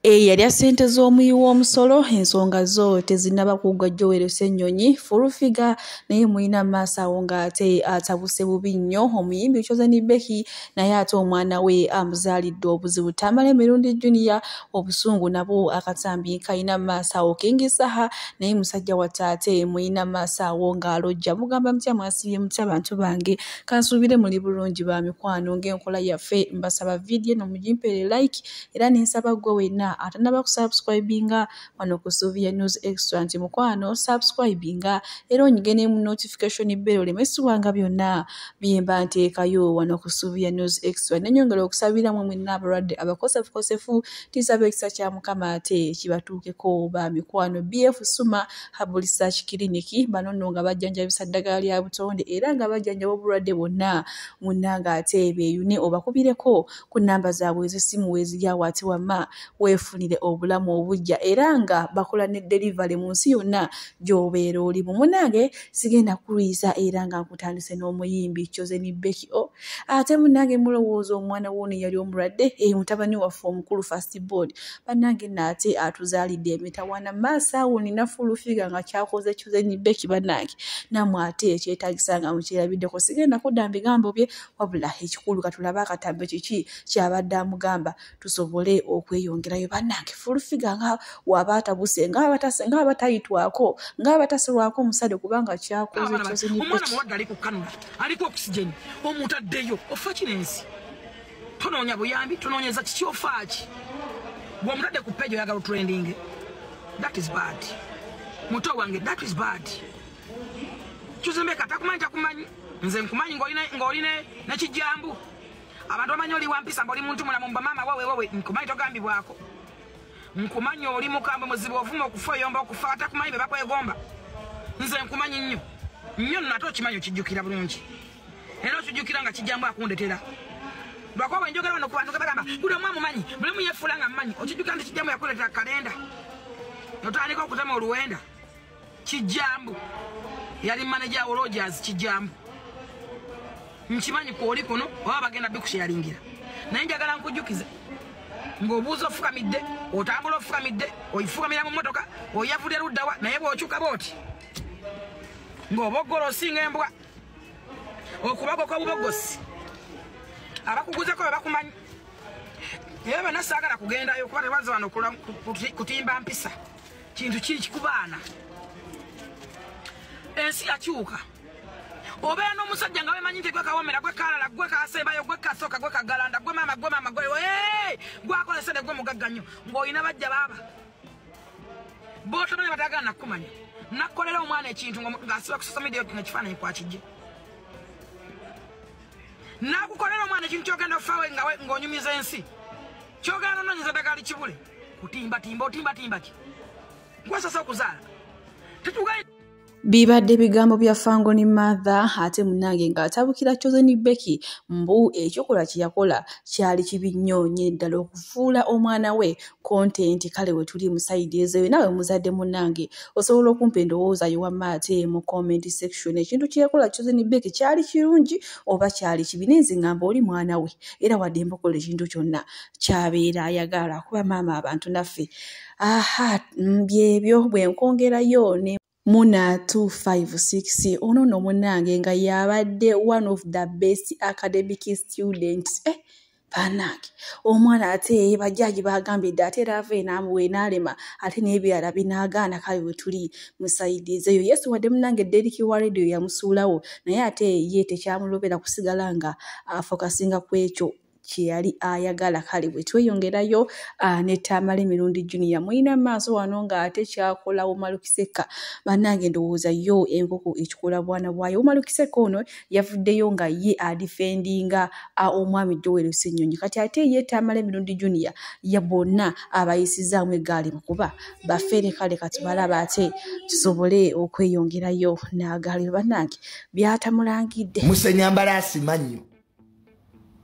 Eyalya ssente z'omuwi w'omusolo ensonga zo tezinnaba kuggwa. Joel Ssennyonyi Full Figure naye mulina mu maaso awo ng'ate atabuse bubi nnyo omuyimbi Chosen Becky, naye ate omwana we amuzaalidde obuzibu. Tamale Mirundi Junior obusungu nabwo akatambi kalina mu maaso awo. King Saha naye musajja wattu ate mulina mu maaso awo ng'alojja. Mugamba mutya, mwasiibye mutya bantu bange? Kansuubire muli bulungi ba mikwano. Ng'enkola yaffe, mbasaba vidiyo eno mugimpeere like, era ne nsaba ggwe wenna atannaba kusubscribinga wano ku Sylvia News Extra nti mukwano subscribinga era onyige ne mu notification bell oleme ssubwanga byonna bye mba nteekayo wano ku Sylvia News Extra. Nennyongera okusabira mmwe mwenna abalwadde abakosefukosefu, nsaba ekisa kya Mukama ate kibatuukeko ba mikwano. BF Suma Herbal Research Clinic, bano nno nga bajjanjabisa ddagala lya butonde era nga bajjanjaba obulwadde bwonna. Munnange ate beeyune obakubireko ku nnamba zaabwe ez'essimu weeziri awo ate wamma weefunire obulamu obuggya, era nga bakola ne delivery mu nsi yonna gy'obeera olimu. Munnange sigenda kulwisa era nga nkutandise n'omuyimbi Chosen Becky. O ate munnange mulowooza omwana w'ono yali omulwadde, mutabani waffe omukulu first born, bannange nno ate atuzaalidde emitawaana. Maaso awo nina Full Figure nga kyakoze Chosen Becky, bannange nammwe ate ekyetaagisa nga mukyerabiddeko. Sigenda kudda mu bigambo bye, wabula ekikulu katulabe akatambi kiki kyabadde amugamba tusobole okweyongerayo. Bannange Full Figure nga waba atabuse ng'abatayitwako ng'abatasalwako omusale kubanga kyakoze Chosen Omwana Becky. Mulwadde ali ku cannula, aliko oxygen, omutaddeyo ofa kino ensi. Tonoonya buyambi, tonoonyeza kiki, ofaaki bw'omutadde ku page oyagala trending. That is bad, muto wange, that is bad. Chosen Becky takumanyi, takumanyi. Nze nkumanyi ng'oline nekijambu. Abantu bamanyi oli wampisa, ng'oli muntu mulamu, mba maama wawe wawe. Nkumanyi, togambibwako. Nkumanyi oli mukambwe muzibu, ovuma okufa, oyomba okufa. Atakumanyi be bakwegomba. Nze nkumanyi nnyo nnyo nno, ate okimanyi, okijjukira bulungi, era okijjukira nga kijambu akundetera, lwakuba bwe njogera wano ku bantu bagamba buli omu amumanyi, buli omu yeefuula nga mmanyi. Okijjukira nti kijambu yakuletera kalenda otandika okutema oluwenda. Kijambu yali manager wa Rogers. Kijambu nkimanyi kwoli kuno oba bagenda bikusharingira, naye njagala nkujjukize ng'obuuza ofukamidde, otambula ofukamidde, oyifukamira mu mmotoka, oyavulira luddawa, naye bw'okyuka bw'oti ng'oboggola osinga embwa okubagoka obubogosi. Abakuguzeko be bakumanyi era bonna. Saagala kugendayo kuba tebaza wano kutimba mpisa. Kintu kiri kikubaana, ensi yakyuka. Obeera n'omusajja nga wemanyi nti gwe kawomera, gwe kalala, gwe kasembayo, gwe kasooka, gwe kagalanda, gwe maama, gwe maama, gwe gwakola sente, gwe mugagga nnyo, ng'olina bajja baaba bootomanyi batagala nakumanya. Nakkolera omwana ekintu ng'asiba ku social media nga ekifaananyi kwakijje. Nakukolera omwana ekintu kyogenda ofaawe nga ng'onyumiza ensi, kyogenda nonoonyeza ddagala likibule kutimbatimba. Otimbatimba ki? Gwasasa okuzaala tetugaye. Bibadde bigambo bya Fangoni Mother ate munnange ng'atabukira Chosen Becky mbu ekyokola kye yakola kyali kibi nnyo nnyo ddala, okufuula omwana we content. Kale we tuli mu side ezeeyo, naawe muzadde munnange osobola okumpa endowooza yo wamma ate mu comment section. Ekintu kye yakola Chosen Becky kyali kirungi oba kyali kibi? Nenze ngamba oli mwana we era wadde mbukola ekintu kyonna kyabeera ayagala, kuba maama abantu naffe. Aha, byebyo bwe nkwongerayo ne Muna 256. Ono nno munnange nga y'abadde one of the best academic students. Bannange omwana ate bajjaaji bagambye dde ate era ava enaamuwe n'alema ate n'ebirala binaagaana. Kale we tuli mu side ezeeyo. Yesu wadde munnange Derrick wa radio yamusuulawo, naye ate ye tekyamulobera kusigala nga afokasinga ku ekyo kye yali ayagala. Kale bwe tweyongerayo ne Tamale Mirundi Junior mulina mu maaso wano ng'ate kyakola Umar Kiseka. Bannange ndowooza yo enkoko ekikola bwana bwayo. Umar Kiseka ono yavuddeyo nga ye adifendinga omwami Joel Ssennyonyi. Kati ate ye Tamale Mirundi Junior ya bonna abayisizaamu eggaali mukuba bafeere. Kale kati balaba ate tusobole okweyongerayo n'agaali. Bannange byatamulangidde. Musenyambalaasi mannyo,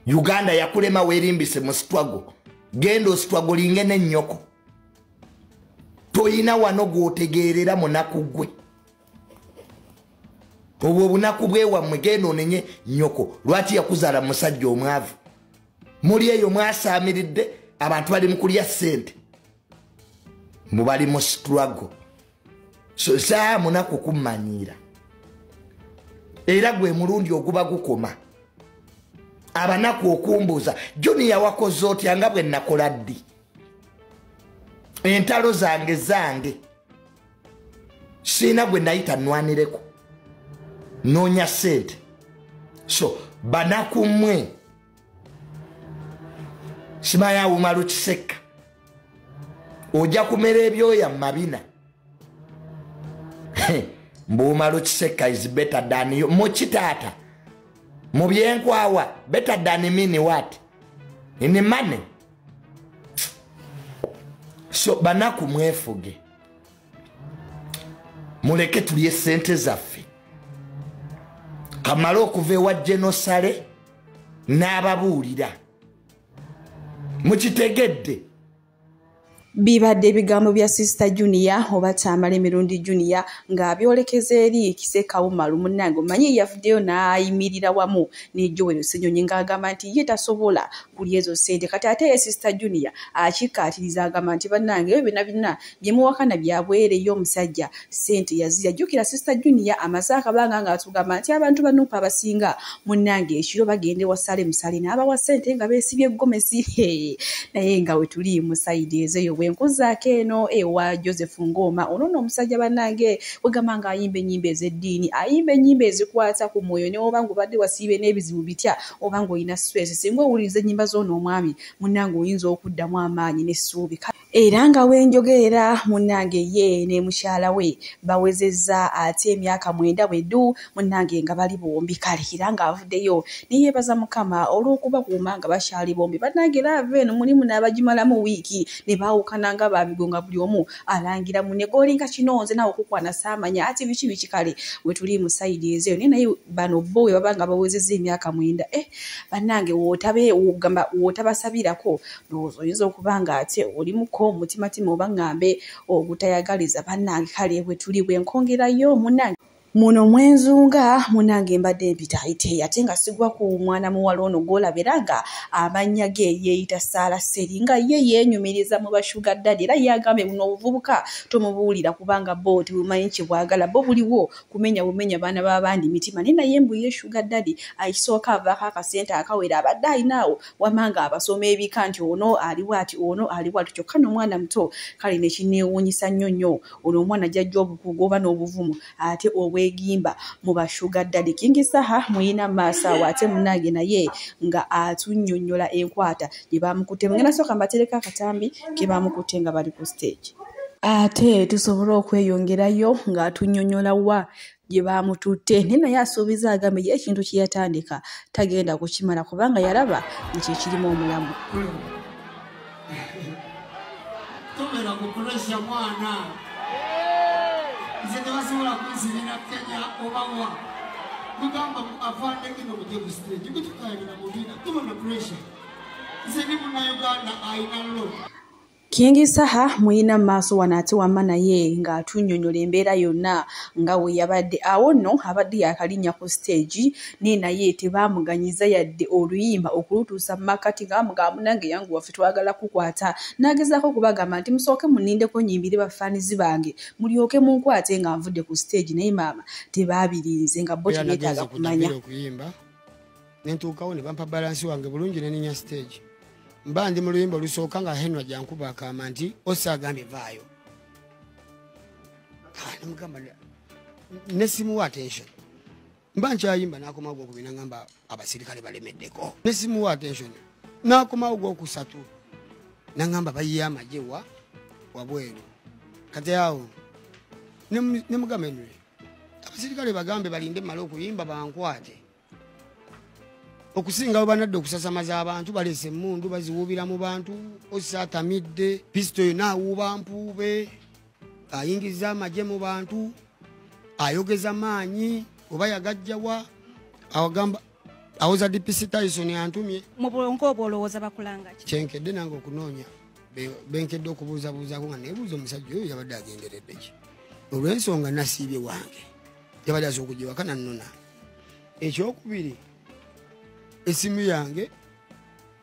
Uganda yakulema, weerimbise mu struggle. Genda ostrugglinge n'ennyoko. Toyina wano gw'otegeerera munaku gwe, obwo obunaku bwewammwe. Genda onenye nnyoko lwaki yakuzaala musajja omwavu. Muli eyo mwasaamiridde, abantu bali mu kulya ssente. Mubali mu struggle. So saa munaku kumanyira. Era gwe mulundi oguba gukoma. Abanaku okumbuza Junior wakoze otya nga bwe nakola ddi. Entalo zange zange. Sina gwe nayita nwanireko. Noonya ssente. So banaku mmwe. Simaya umaru Kiseka. Ojja kumera ebyoya mu mabina. Mbu Umaru Kiseka is better than you. Muchitata. Mu byenkwawa better than me what? In money. So banaku mwefuge. Muleke tulye sente zaffe. Kamale okuva ewa Genosale n'ababuulira. Mukitegedde. Bibadde ebigambo bya Sister Junior oba Tamale Mirundi Junior ng'abyolekeza eri Kiseka Umaru. Munnange omanyi yavuddeyo n'ayimirira wamu ne Joel Ssenyonyi ng'agamba nti ye tasobola kulya ezo ssente. Kati ate ye Sister Junior akikkaatiriza agamba nti bannange ebyo byonna byonna bye muwakana bya bwereyo omusajja ssente yazirya. Jjukira Sister Junior amaze akabanga ng'atugamba nti abantu ba Nuupu abasinga munnange ekiro bagende wa Sale Musale n'abawa ssente nga beesibye gomesi. Naye nga we tuli mu sayidi ezeyo nkuzaako eno ewa Joseph Ngoma. Ono nno omusajja bannange wegamba ng'ayimba ennyimba ez'eddiini, ayimba ennyimba ezikwata ku mwoyo, ne oba ng'obadde wasiibe n'ebizibu bitya oba ng'olina stress, singa owuliriza ennyimba z'ono omwami munnange oyinza okuddamu amaanyi n'essuubi. Era nga wenjogerera munnange ye ne mukyala we bawezezza ate emyaka 9 bweddu munnange nga bali bombi. Kale era ng'avuddeyo ne yeebaza Mukama olw'okubakuuma nga bakyali bombi. Bannange love eno mulimu n'abagimalamu wiiki ne baawukana nga babigonga buli omu alangira munne golinga kino nze naawe okukwana saamanya ati biki biki. Kale we tuli mu sayidi ezeyo naye naye bano bo we baba nga bawezezza emyaka 9 bannange wootabe wootabasabirako ndowooza oyinza okuba nga ate oli muko omutimatima oba ŋŋambe ogutayagaliza. Bannange kale bwe tuli bwe nkongerayo munnange muno mwenzunga munnange mbadde mpita ayite ate nga sigwa ku mwana muwala ono gw'olaba era nga amannya ge yeeyita Sarah Seri nga ye yeenyumiriza mu ba sugar daddy. Era ye agambye buno obuvubuka tomubuulira kubanga bo tebumanyi kye bwagala, bo buliwo kumenya bumenya baana b'abandi mitima. Naye naye mbu ye sugar daddy ayisooka avaako akasente akawera abadde ayinaawo wamanga abasoma ebika nti ono ali bw'ati ono ali bw'ati, kyokka n'omwana muto. Kale ne kinneewuunyisa nnyo nnyo ono omwana gy'ajja obukugu oba n'obuvumu ate obwegimba mu ba sugar daddy. King Saha muyina maaso awo ate munnange naye nga atunnyonnyola enkwata gye baamukutte. Mugenda sooka mbatereko akatambi ke baamukutte nga bali ku stage. Ate tusobola okweyongerayo ng'atunnyonnyola wa gye baamututte. Naye naye asuubiza agambe ye ekintu kye yatandika tagenda kukimala kubanga yalaba nti kirimu omulamu. Tobeera ku pressure mwana. Nze tebasobola kunsibira Kenya oba wa. Mugamba afande kino mujje ku stage. Kutukayira mu bina tubona pressure. Nze ndi Munnayuganda ayina lo. King Saha muyina maaso wano ate wamma naye ng'atunnyonnyola embeera yonna nga we yabadde. Awo nno abadde yaakalinnya ku stage naye naye tebaamuganyiza yadde oluyimba okulutuusa mu makkati nga bamugamba munnange yangu waffe twagala kukwata. N'agezaako okubagamba nti musooke munnindeko nnyimbire bafaanizi bange mulyoke munkwate nga nvudde ku stage. Naye maama tebaabirinze nga bo tebeetaaga kumanya. Okuyimba ne ntuukawo ne bampa balansi wange bulungi ne nninnya stage. Mba ndi mu luyimba olusooka nga Henry ajjankuba akama nti osaagambye vaayo. Namugamba nesimuwa attention. Mba nkyayimba n'akomawo ogwokubiri n'angamba abasirikale balemeddeko. Nesimuwa attention. N'akomawo ogwokusatu n'angamba bayiye amagye wa wabweru. Kati awo ne mugamba Henry abasirikale bagambe balinde mmale okuyimba bankwate. Okusinga banadde okusasamaza abantu balese emmundu baziwuubira mu bantu ossa atamidde pisito yonna awuuba mpuube ayingiza amagye mu bantu ayogeza maanyi oba yagajjawa awagamba awoza DPC Tyson antumye. Mu bwongo obwo olowooza bakulanga ki? Kyenkedde nange okunoonya benkedde okubuuzabuuzaako nga neebuuza omusajja oyo yabadde agenderedde ki olw'ensonga nasiibye wange yabadde asobola okujja ewaka nannona. Ekyokubiri esimu yange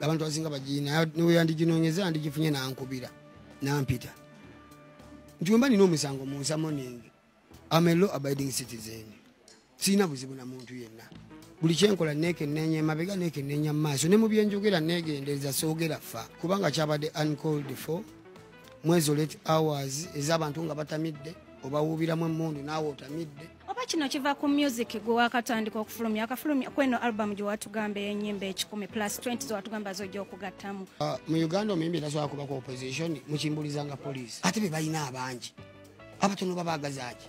abantu abasinga bagirina niwe yandiginoonyeza yandigifunye n'ankubira n'ampita. Nti wemba nina omusango munsamoningi. I'm a law abiding citizen. Sirina buzibu na muntu yenna. Buli kyenkola neekenneenya emabega neekenneenya mu maaso ne mu byenjogera neegendereza soogera ffa kubanga kyabadde uncalled for mwezo late hours ez'abantu nga batamidde obawuubiramu emmundu naawe otamidde. Oba kino kiva ku music gwe wakatandika okufulumya akafulumya kweno album gye watugamba ey'ennyimba 100 plus 20 zewatugamba z'ojja okugattamu. Mu Uganda omuyimbi tasobola kubako opposition mukimbuliza nga poliisi ate be balina abangi abatono babaagazaaki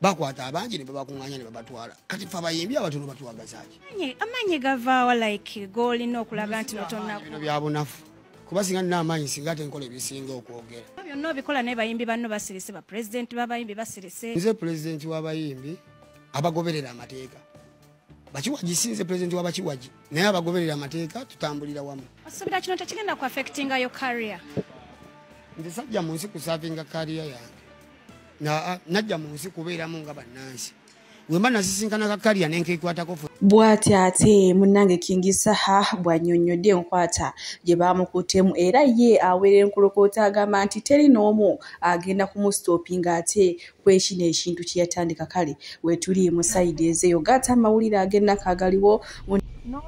bakwata abangi ne babakuŋŋaanya ne babatwala kati ffe abayimbi abatono batwagazaaki. Amaanyi gavaawa like g'olina okulaga nti notonnaku bino bya bunafu kuba singa nina amaanyi singa ate nkola ebisinga okwogera. Byonna obikola naye bayimbi banno basirise, bapulezidenti b'abayimbi basirise. Nze pulezidenti w'abayimbi abagoberera amateeka. Bakiwagi si nze pulezidenti w'abakiwagi naye abagoberera amateeka tutambulira wamu. Osuubira kino tekigenda ku affectinga yo career? Nze sajja mu nsi kusavinga career yange. Najja mu nsi kubeeramu nga bannansi. Wemba nasisinkana ka career ne nkeekwatako. Bw'ati ate munnange King Saha bw'annyonnyodde enkwata gye baamukuttemu era ye awera enkolokoota agamba nti teri n'omu agenda kumusitopinga ate kwekino ekintu kye yatandika. Kale wetuli mu sayidi ezeeyo gaata amawulire ag'ennaku agaliwo.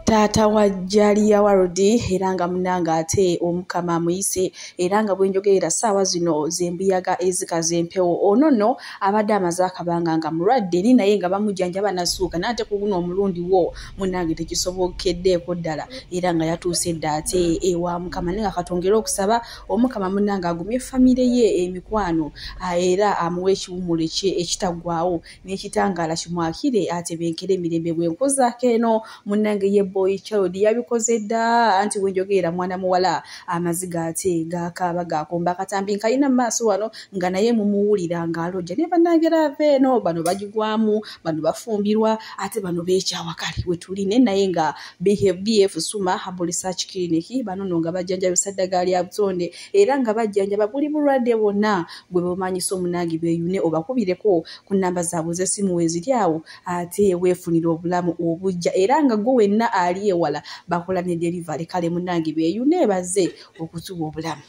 Taata wa Jalia World era nga munnange ate Omukama amuyise era nga bwenjogerera ssaawa zino z'embuyaga ezikaza empewo. Ono nno abadde amaze akabanga nga mulwadde eri naye nga bamujjanjaba nasuuka n'ate ku guno omulundi wo munnange tekisobokeddeeko ddala era nga yatuuse dda ate ewa Mukama. Naye nga katongere okusaba Omukama munnange agumye famire ye emikwano era amuwe ekiwummulo ekitaggwaawo n'ekitangaala kimwakire atebenkere emirembe. Bwenkozaako eno munnange ye boy child yabikoze dda anti bwenjogerera mwana muwala amaziga ate gakaaba gakomba akatambi nkalina mu maaso wano nga naye mumuwulira ng'alojja naye bannange laava eno bano bagigwamu bano bafumbirwa ate bano beekyawa. Kale wetuli ne naye nga BF Suma Herbal Research Clinic bano nno nga bajjanjabisa ddagala lya butonde era nga bajjanjaba buli bulwadde bwonna gwe bumanyisa omunange beeyune obakubireko ku nnamba zaabwe z'essimu weeziri awo ate weefunire obulamu obujja era nga gwe wenna ali ewala bakola ne delivery. Kale munnange beeyune bazze okutuwa obulamu.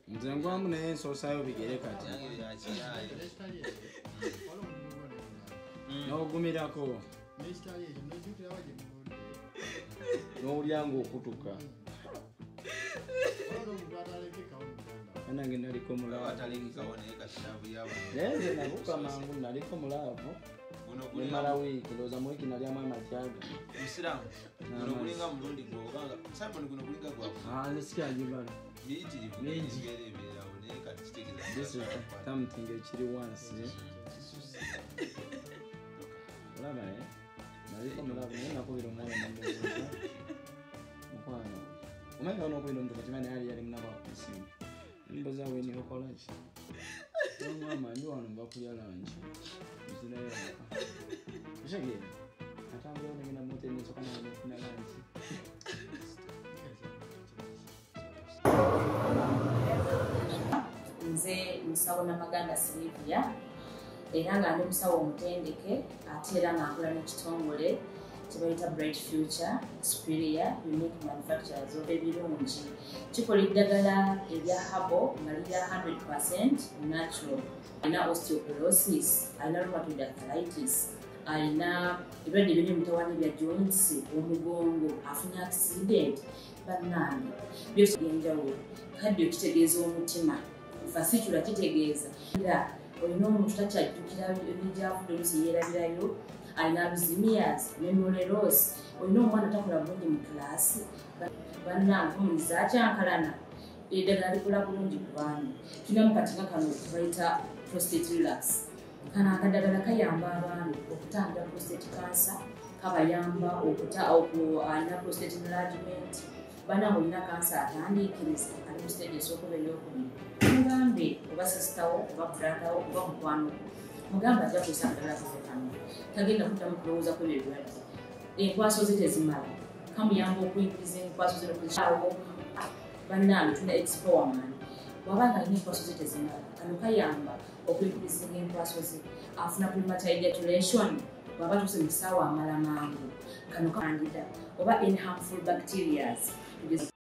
Nze ngwamu naye nsoosayo bigere kati n'ogumirako n'owulya ng'okutuka. Nange naliko mulaavu naye nze nabuuka mangu naliko mulaavu nemala wiiki ndowooza mu wiiki nalyamu amatyaga. Nze sikyagibala mingi something ekiri wansi olaba naliko mulaavu naye nakubira omwana nambuuza mukwano omanyi nga onokubira omuntu kati naye ali yali munaku akusimu mbuuza weni okola ki omwama ndi wano nva kulya langi nzirayo waka okitegeera atambula negenda mu hoteri nesooka nafuna langi. Nze musawo Namaganda Sylvia era nga ndi musawo omutendeke ate era nga nkola n'ekitongole kye bayita Bright Future Superior Unique Manufacturers of ebirungi. Kikola eddagala erya herbal nga lirya 100% natural. Alina osteoporosis, alina rheumatoid arthritis, alina ebirwadde ebiri mutawaana ebya joints, omugongo, afunye accident, bannange byose ebyenjawulo. Kaddio kitegeeza omutima, fasicula kitegeeza era olina omuntu takyajjukira ebyavudde oluusi yeerabirayo, alina Alzheimer's, memory loss, olina omwana takola bulungi mu kilaasi, bannange homoni zaakyankalana, eddagala likola bulungi ku baami. Tulinamu kati nga kano bayita prostate relax. Kano akaddagala kayamba abaami okutangira prostate cancer, kabayamba alina prostate enlargement, bannange olina kansa atandiikiriza ali mu stage esooka oba eyookubiri, mugambe oba sisitawo oba brother wo oba mukwano gwo. Mugamba ajja kukozesa akadagala kaffe kano, tagenda kuddamu kulowooza ku ebyo ebirwadde. Enkwaso ze tezimala, kamuyamba okuyigiriza enkwaso ze n'okuzisaawo. Bannange tulina expowerman, bw'aba nga alina enkwaso ze tezimala, kano kayamba okuyigiriza enkwaso ze. Afuna premature ejaculation, bw'aba atuuse mu ssaawa amala mangu, kano kandida oba any harmful bacterias.